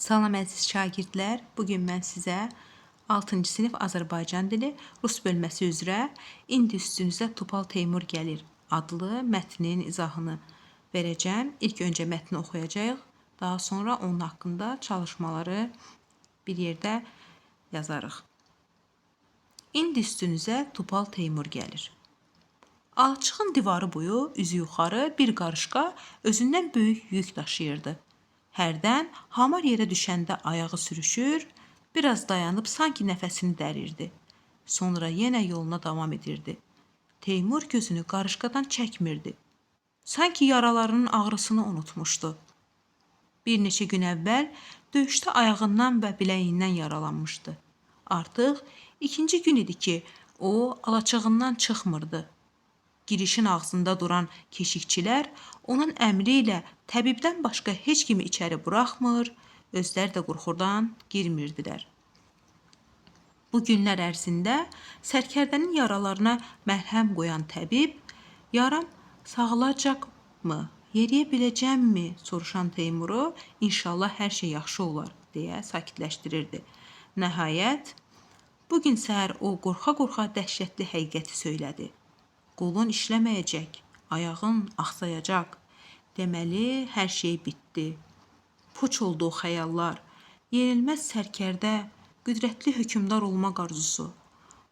Salam əziz şagirdlər. Bu gün mən sizə 6-cı sinif Azərbaycan dili rus bölməsi üzrə İndi üstünüzə Topal Teymur gəlir adlı mətnin izahını verəcəm. İlk öncə mətni oxuyacağıq. Daha sonra onun haqqında çalışmaları bir yerdə yazarıq. İndi üstünüzə Topal Teymur gəlir. Alaçığın divarı boyu üzü yuxarı bir qarışqa özündən böyük yük daşıyırdı. Hərdən hamar yerə düşəndə ayağı sürüşür, biraz dayanıb sanki nəfəsini dərirdi. Sonra yenə yoluna davam edirdi. Teymur gözünü qarışqadan çəkmirdi. Sanki yaralarının ağrısını unutmuşdu. Bir neçə gün əvvəl döyüşdə ayağından və biləyindən yaralanmışdı. Artıq ikinci gün idi ki, o alaçığından çıxmırdı. Girişin ağzında duran keşikçilər onun əmri ilə təbibdən başqa heç kimi içəri buraxmır, özləri də qorxudan girmirdilər. Bu günlər ərzində sərkərdənin yaralarına məlhəm qoyan təbib, yaram sağalacaqmı, yeriyə biləcəmmi soruşan Teymuru inşallah hər şey yaxşı olar deyə sakitləşdirirdi. Nəhayət, bu gün səhər o qorxa-qorxa dəhşətli həqiqəti söylədi. Qolun işləməyəcək, ayağın axsayacaq. Deməli, hər şey bitdi. Puç oldu o xəyallar. Yenilməz sərkərdə, qüdrətli hökmdar olmaq arzusu.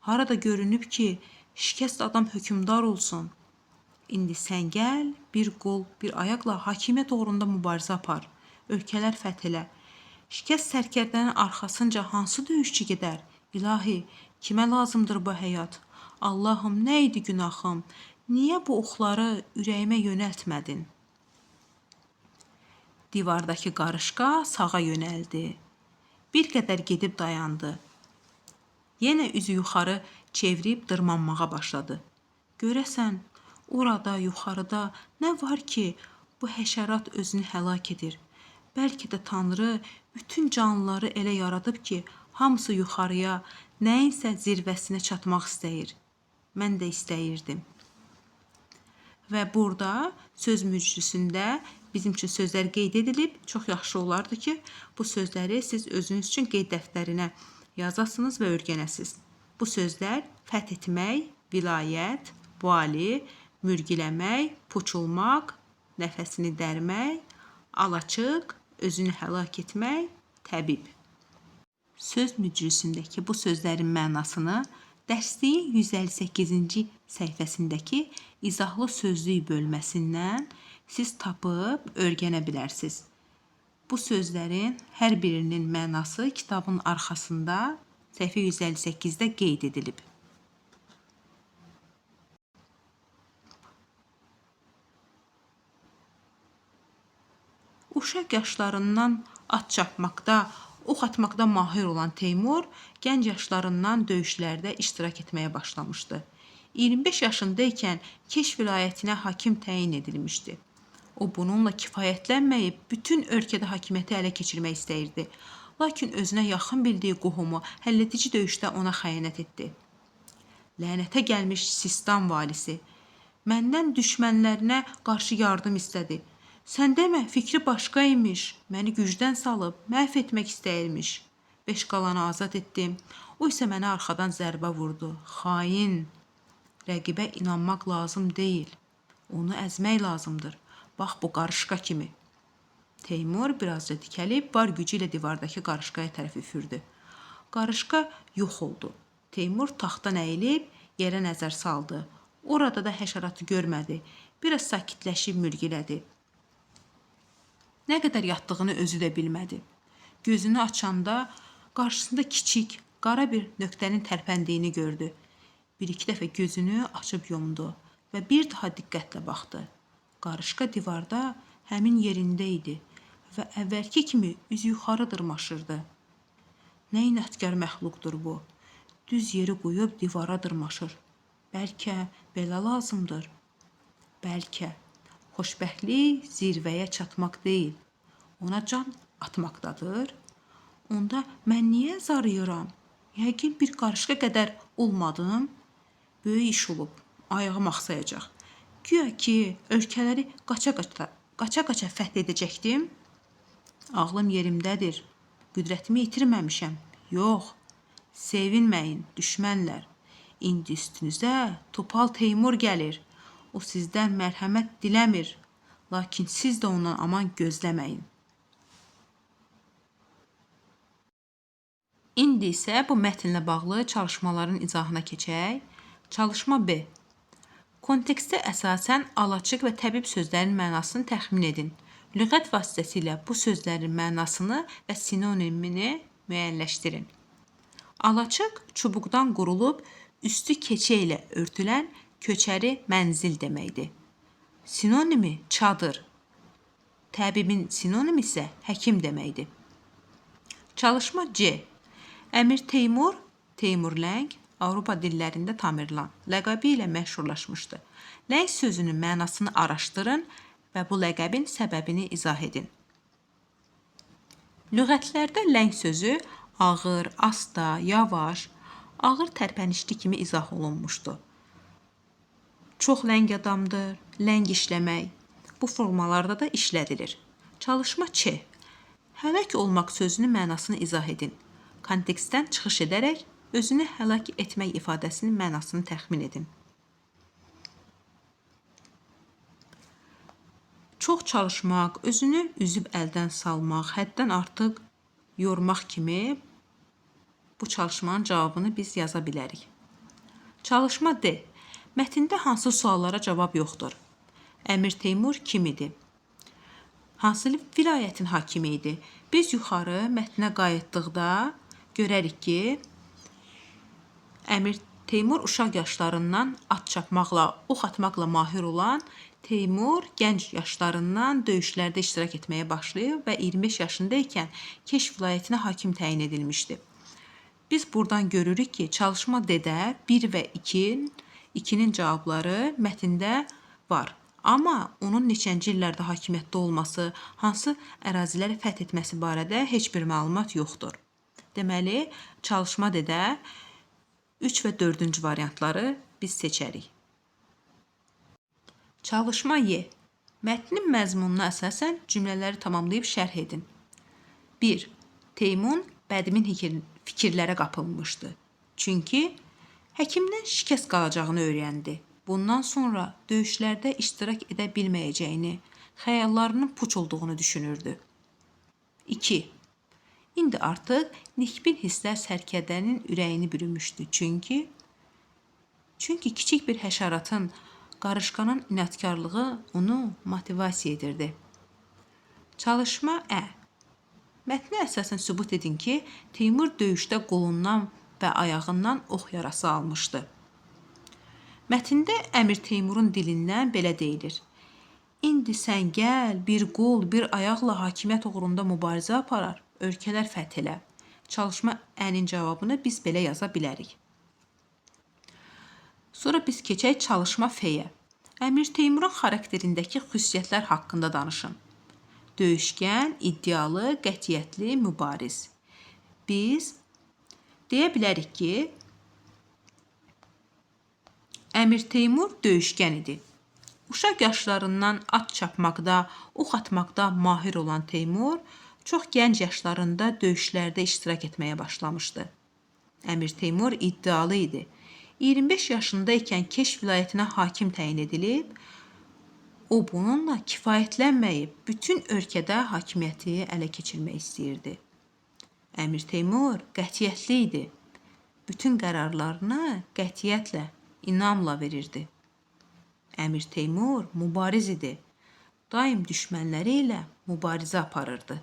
Harada görünüb ki, şikəst adam hökmdar olsun. İndi sən gəl, bir qol, bir ayaqla hakimiyyət uğrunda mübarizə apar. Ölkələr fəth elə. Şikəst sərkərdənin arxasınca hansı döyüşçü gedər? İlahi, kimə lazımdır bu həyat? Allahım, nə idi günahım? Niyə bu oxları ürəyimə yönəltmədin? Divardakı qarışqa sağa yönəldi. Bir qədər gedib dayandı. Yenə üzü yuxarı çevirib dırmanmağa başladı. Görəsən, orada, yuxarıda nə var ki, bu həşərat özünü həlak edir? Bəlkə də Tanrı bütün canlıları elə yaradıb ki, hamısı yuxarıya, nəyinsə zirvəsinə çatmaq istəyir. Mən də istəyirdim. Və burada söz mücrüsündə bizim üçün sözlər qeyd edilib. Çox yaxşı olardı ki, bu sözləri siz özünüz üçün qeyd dəftərinə yazasınız və öyrənəsiniz. Bu sözlər fəth etmək, vilayət, vali, mürgüləmək, puçulmaq, nəfəsini dərmək, alaçıq, özünü həlak etmək, təbib. Söz mücrüsündəki bu sözlərin mənasını dərsliyin 158-ci səhifəsindəki izahlı sözlük bölməsindən siz tapıb öyrənə bilərsiniz. Bu sözlərin hər birinin mənası kitabın arxasında səhifə 158-də qeyd edilib. Uşaq yaşlarından at çapmaqda, ox atmaqda mahir olan Teymur gənc yaşlarından döyüşlərdə iştirak etməyə başlamışdı. 25 yaşında ikən Keş vilayətinə hakim təyin edilmişdi. O bununla kifayətlənməyib bütün ölkədə hakimiyyəti ələ keçirmək istəyirdi. Lakin özünə yaxın bildiyi qohumu həlledici döyüşdə ona xəyanət etdi. Lənətə gəlmiş Sistan valisi məndən düşmənlərinə qarşı yardım istədi. Sən demə, fikri başqa imiş. Məni gücdən salıb məhv etmək istəyirmiş. 5 qalanı azad etdim. O isə mənə arxadan zərbə vurdu. Xain. Rəqibə inanmaq lazım deyil. Onu əzmək lazımdır. Bax bu qarışqa kimi. Teymur birazca dikəlib var gücü ilə divardakı qarışqaya tərəf üfürdü. Qarışqa yox oldu. Teymur taxtdan əyilib yerə nəzər saldı. Orada da həşəratı görmədi. Biraz sakitləşib mürgülədi. Nə qədər yatdığını özü də bilmədi. Gözünü açanda qarşısında kiçik, qara bir nöqtənin tərpəndiyini gördü. Bir-iki dəfə gözünü açıb yumdu və bir daha diqqətlə baxdı. Qarışqa divarda həmin yerində idi və əvvəlki kimi üzü yuxarı dırmaşırdı. Nə inadkar məxluqdur bu. Düz yeri qoyub divara dırmaşır. Bəlkə belə lazımdır. Bəlkə xoşbəxtlik zirvəyə çatmaq deyil, ona can atmaqdadır. Onda mən niyə zarıyıram? Yəqin bir qarışqa qədər olmadım. Böyük iş olub, ayağım axsayacaq. Güya ki, ölkələri qaça-qaça fəth edəcəkdim. Ağlım yerimdədir. Qüdrətimi itirməmişəm. Yox. Sevinməyin, düşmənlər. İndi üstünüzə Topal Teymur gəlir. O sizdən mərhəmət diləmir. Lakin siz də ondan aman gözləməyin. İndi isə bu mətnlə bağlı çalışmaların izahına keçək. Çalışma B. Kontekstə əsasən alaçıq və təbib sözlərinin mənasını təxmin edin. Lüğət vasitəsilə bu sözlərin mənasını və sinonimini müəyyənləşdirin. Alaçıq çubuqdan qurulub üstü keçə ilə örtülən köçəri mənzil deməkdir. Sinonimi çadır. Təbibin sinonimi isə həkim deməkdir. Çalışma C. Əmir Teymur, Teymur Ləng, Avropa dillərində Tamerlan ləqəbi ilə məşhurlaşmışdı. Ləng sözünün mənasını araşdırın və bu ləqəbin səbəbini izah edin. Lüğətlərdə ləng sözü ağır, asta, yavaş, ağır tərpənişli kimi izah olunmuşdu. Çox ləng adamdır, ləng işləmək bu formalarda da işlədilir. Çalışma Ç. Həlak olmaq sözünün mənasını izah edin. Kontekstdən çıxış edərək özünü həlak etmək ifadəsinin mənasını təxmin edin. Çox çalışmaq, özünü üzüb əldən salmaq, həddən artıq yormaq kimi bu çalışmanın cavabını biz yaza bilərik. Çalışma D. Mətndə hansı suallara cavab yoxdur? Əmir Teymur kim idi? Hansı vilayətin hakimi idi? Biz yuxarı mətnə qayıtdıqda görərik ki, Əmir Teymur uşaq yaşlarından at çapmaqla, ox atmaqla mahir olan Teymur gənc yaşlarından döyüşlərdə iştirak etməyə başlayıb və 25 yaşında ikən Keş vilayətinə hakim təyin edilmişdi. Biz buradan görürük ki, çalışma D-də 1 və 2-nin cavabları mətndə var. Amma onun neçənci illərdə hakimiyyətdə olması, hansı əraziləri fəth etməsi barədə heç bir məlumat yoxdur. Deməli, çalışma D-də 3 və 4-cü variantları biz seçərik. Çalışma Y. Mətnin məzmununa əsasən cümlələri tamamlayıb şərh edin. 1. Teymur bədmin fikirlərə qapılmışdı. Çünki həkimdən şikəst qalacağını öyrəndi. Bundan sonra döyüşlərdə iştirak edə bilməyəcəyini, xəyallarının puç olduğunu düşünürdü. 2. İndi artıq nikbin hisslər sərkərdənin ürəyini bürümüşdü. Çünki kiçik bir həşəratın, qarışqanın inadkarlığı onu motivasiya edirdi. Çalışma Ə. Mətnə əsasən sübut edin ki, Teymur döyüşdə qolundan və ayağından ox yarası almışdı. Mətndə Əmir Teymurun dilindən belə deyilir. İndi sən gəl, bir qol, bir ayaqla hakimiyyət uğrunda mübarizə aparar, ölkələr fəth elə. Çalışma Ə-nin cavabını biz belə yaza bilərik. Sonra biz keçək çalışma F-yə. Əmir Teymurun xarakterindəki xüsusiyyətlər haqqında danışın. Döyüşkən, iddialı, qətiyyətli, mübariz. Biz deyə bilərik ki, Əmir Teymur döyüşkən idi. Uşaq yaşlarından at çapmaqda, ox atmaqda mahir olan Teymur çox gənc yaşlarında döyüşlərdə iştirak etməyə başlamışdı. Əmir Teymur iddialı idi. 25 yaşında ikən Keş vilayətinə hakim təyin edilib, o bununla kifayətlənməyib, bütün ölkədə hakimiyyəti ələ keçirmək istəyirdi. Əmir Teymur qətiyyətli idi. Bütün qərarlarını qətiyyətlə, inamla verirdi. Əmir Teymur mübariz idi. Daim düşmənləri ilə mübarizə aparırdı.